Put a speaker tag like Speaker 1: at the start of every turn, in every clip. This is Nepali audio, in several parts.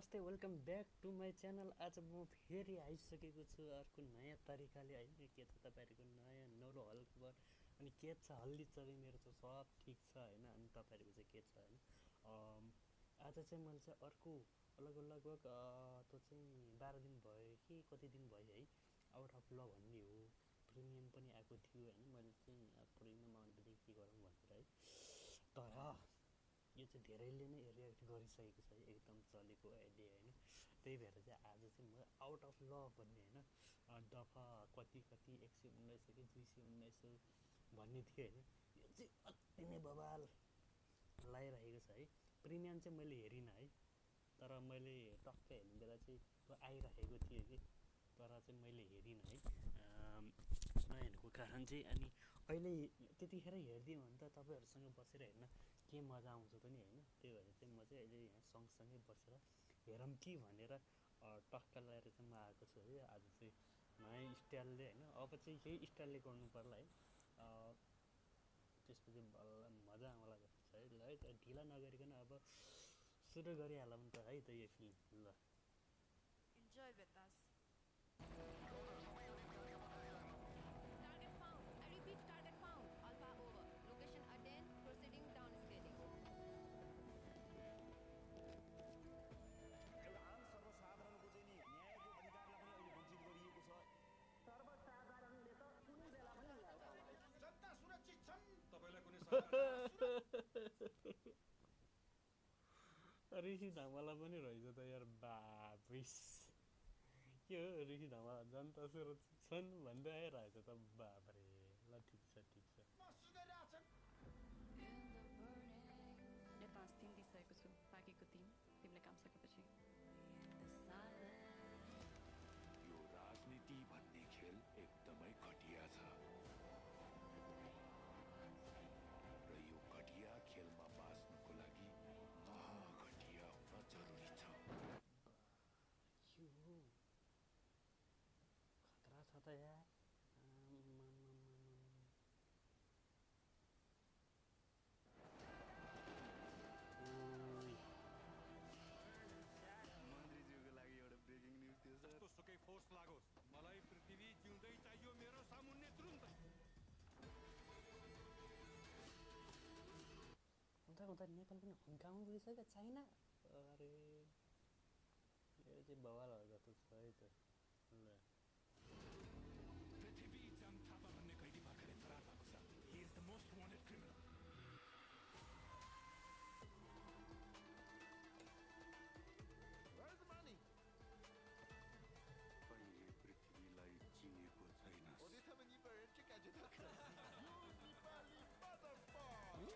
Speaker 1: नमस्ते welcome back to my channel. आज म फेरि आइसकेको छु अर्को नयाँ तरिकाले होइन। के छ तपाईँहरूको नयाँ नौलो हलखबर अनि के छ हल्दी मेरो त सब ठिक छ होइन। अनि तपाईँहरूको चाहिँ के छ होइन। आज चाहिँ मैले चाहिँ अर्को लगभग त्यो चाहिँ 12 दिन भयो कि कति दिन भयो है, आउट अफ ल भन्ने हो। प्रिमियम पनि आएको थियो होइन। मैले चाहिँ प्रिमियम आउँदाखेरि के गरौँ भनेर है, तर यो चाहिँ धेरैले नै रियाक्ट गरिसकेको छ एकदम चलेको अहिले होइन। त्यही भएर चाहिँ आज चाहिँ म आउट अफ ल भन्ने होइन दफा कति 119 कि 219 भन्ने थियो होइन। यो चाहिँ अति नै बवाल लगाइरहेको छ है। प्रिमियम चाहिँ मैले हेरिनँ है, तर मैले टक्कै हेर्ने बेला चाहिँ त्यो आइरहेको थियो कि, तर चाहिँ मैले हेरिनँ है नहेर्नुको कारण चाहिँ। अनि अहिले त्यतिखेर हेरिदिउँ भने त तपाईँहरूसँग बसेर हेर्न के मजा आउँछ पनि होइन। त्यही भएर चाहिँ म चाहिँ अहिले यहाँ सँगसँगै बसेर हेरौँ कि भनेर टक्क लगाएर चाहिँ म आएको छु है आज चाहिँ नयाँ स्टाइलले होइन। अब चाहिँ यही स्टाइलले गर्नु पर्ला है, त्यसपछि बल्ल मजा आउँला जस्तो छ है। ल है त ढिला नगरिकन अब सुरु गरिहालौँ त है त यो फिल्म। ल
Speaker 2: Enjoy with us. Target found. I repeat, target found. Alpha over. Location attained. Proceeding downscaling.
Speaker 3: एउटा आम सर्वसाधारणको चाहिँ नि न्यायको अधिकारलाई पनि अहिले वञ्चित गरिएको छ।
Speaker 4: सर्वसाधारणले त कुनै बेला पनि न्याय पाउँदैन।
Speaker 3: जनता सुरक्षित छन्।
Speaker 5: तपाईलाई कुनै सरकार
Speaker 1: ऋषि धमाला पनि रहेछ त यार, बाबिस के हो ऋषि धमाला जनता सुरक्षित छन् भन्दै आइरहेछ त। बाबरे ल ठिक छ ठिक छ।
Speaker 3: महसुस गरिरहेछन्।
Speaker 6: यता 3 दिइसकेको छु, बाँकीको 3 तिमीले काम सकेपछि।
Speaker 7: यो राजनीति भन्ने खेल एकदमै घटिया छ र यो घटिया खेलमा बाँच्नुको लागि महाघटिया हुन जरुरी छ।
Speaker 1: यो खतरा छ त यार।
Speaker 3: मन्त्रीज्यूको लागि एउटा ब्रेकिङ न्युज थियो सर।
Speaker 5: जस्तो सुकै फोर्स लागोस्, मलाई पृथ्वी जिउँदै चाहियो मेरो सामुन्ने तुरुन्त।
Speaker 1: हुँदा नेपाल पनि हुन्काउनु गइसक्यो चाइना। अरे यो चाहिँ बवाल हो जस्तो छ है त। ल
Speaker 7: पृथ्वी जाम थापा भन्ने कैदी भर्खरै फरार भएको छ। He is the most wanted criminal.
Speaker 3: Where's the money?
Speaker 7: अहिले पृथ्वीलाई चिनेको छैन।
Speaker 3: 我对他们日本人真感觉到可惜。You Nepali motherfucker!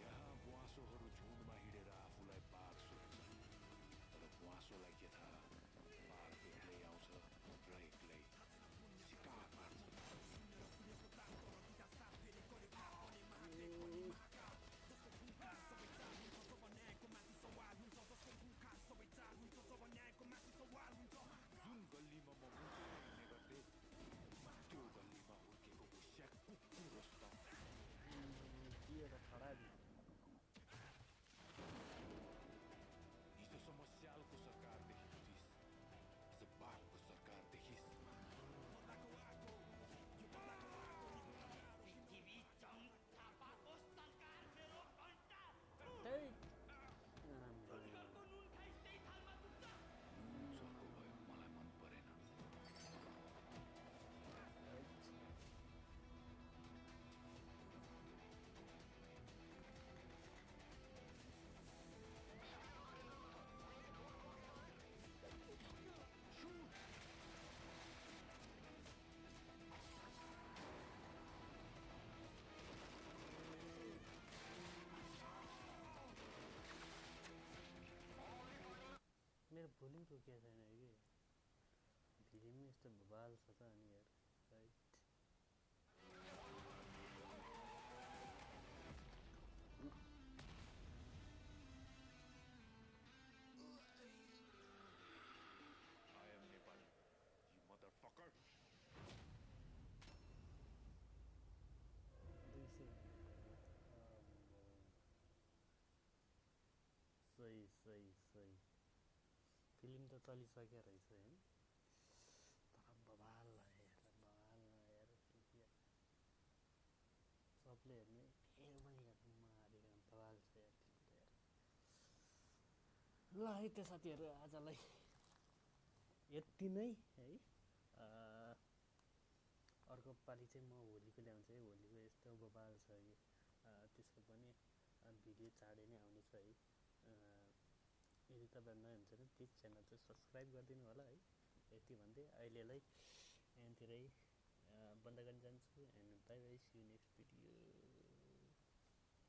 Speaker 7: यहाँ ब्वासोहरू झुन्डमा हिँडेर आफूलाई बाघ सोध्छन्, तर ब्वासोलाई के थाहा, बाघ एक्लै आउँछ र एक्लै शिकार मार्छ। जुन गल्लीमा म मुखेर हिँड्ने गर्थेँ, त्यो गल्लीमा हुर्केको मुस्याक कुकुर जस्तो।
Speaker 1: के एउटा खडा दि
Speaker 7: हिजोसम्म स्यालको सरकार देखेको थिइस्, आज बाघको सरकार देखिस्। चर्को भयो, मलाई मन परेन।
Speaker 1: मेरो भोल्युम रोकिएको छैन कि भिडियोमा यस्तो बवाल छ त। अनि यार right
Speaker 7: I am Nepali. You motherfucker.
Speaker 1: त चलिसक्यो रहेछ होइन तर बवाल लाग्यो यार बवाल यार सबले हेर्ने फेरि पनि हेर्नु मारेर बवाल छ यार फिल्म त यार ल है त साथीहरू आजलाई यति नै है अर्को पालि चाहिँ म होलीको ल्याउँछु है होलीको यस्तो बवाल छ कि त्यसको पनि भिडियो चाँडै नै आउनेछ है यदि तपाईँहरू नयाँ हुन्छ भने प्लिज च्यानल चाहिँ सब्सक्राइब गरिदिनु होला है यति भन्दै अहिलेलाई यहाँतिरै बन्द गर्न जान्छु and bye bye see you next video